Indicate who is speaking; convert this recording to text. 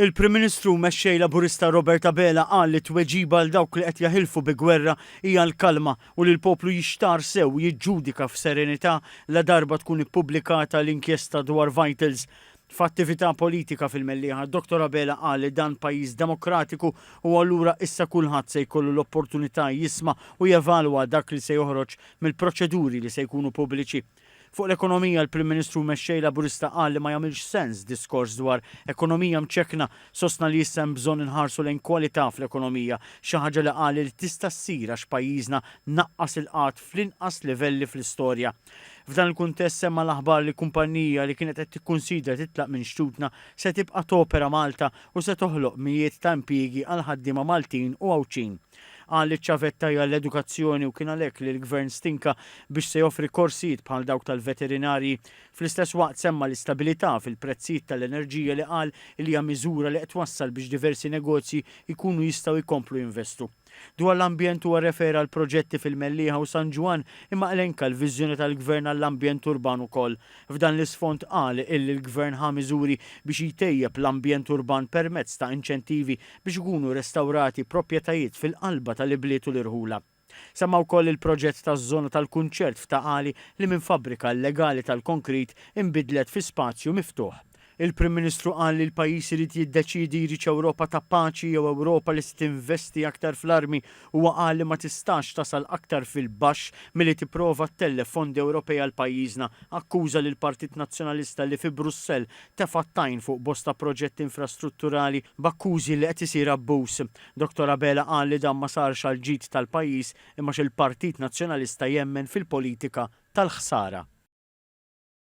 Speaker 1: Il-Prim Ministru u Mexxej Laburista Robert Abela qal li t-tweġiba għal dawk li qed jaħilfu bi gwerra hija l-kalma u li l-poplu jixtarr sew u jiġġudika f'serenità ladarba tkun ippubblikata l-inkjesta dwar Vitals. F'attività politika fil-Mellieħa, Dottor Abela qal li dan pajjiż demokratiku u allura issa kulħadd se jkollu l-opportunità jisma' u jevalwa dak li se joħroġ mill-proċeduri li se jkunu pubbliċi. Fuq l-ekonomija, l-Prim Ministru u Mexxej Laburista qal li ma jagħmilx sens diskors dwar ekonomija mċekkna. Sostna li issa hemm bżonn inħarsu lejn kwalità fl-ekonomija, xi ħaġa li qal li tista' ssir għax pajjiżna naqqas il-qgħad fl-inqas livelli fl-istorja. F'dan il-kuntest semma l-aħbar li kumpanija li kienet qed tikkunsidra titlaq minn xtutna se tibqa' topera Malta u se toħloq mijiet ta' impjiegi għal ħaddiema Maltin u Għawdxin. Qal li ċ-ċavetta hija l-edukazzjoni u kien għalhekk li l-Gvern stinka biex se joffri korsijiet bħal dawk tal-veterinarji. Fl-istess waqt semma l-istabilità fil-prezzijiet tal-enerġija li qal li hija miżura li qed twassal biex diversi negozji jkunu jistgħu jkomplu jinvestu. Dwar l-ambjent huwa rrefera għal proġetti fil-Mellieħa u San Ġwann imma elenka l-viżjoni tal-Gvern għall-ambjent urban ukoll. F'dan l-isfond qal illi l-Gvern ħa miżuri biex jtejjeb l-ambjent urban permezz ta' inċentivi biex ikunu restawrati proprjetajiet fil-qalba tal-ibliet u l-irħula. Semma wkoll il-proġett taż-żona tal-kunċert f'Ta' Qali li minn fabbrika illegali tal-konkrit inbidlet fi spazju miftuħ. Il-Prim Ministru qal li l-pajjiż irid jiddeċiedi jridx Ewropa ta' paċi jew Ewropa li se tinvesti aktar fl-armi. Huwa qal li ma tistax tasal aktar fil-baxx milli tipprova ttellef fondi Ewropej għal pajjiżna. Akkuża lill-Partit Nazzjonalista li fi Brussell tefa' t-tajn fuq bosta proġetti infrastrutturali b'akkużi li qed isir abbuż. Dottor Abela qal li dan ma sarx għall-ġid tal-pajjiż imma għax il-Partit Nazzjonalista jemmen fil-politika tal-ħsara.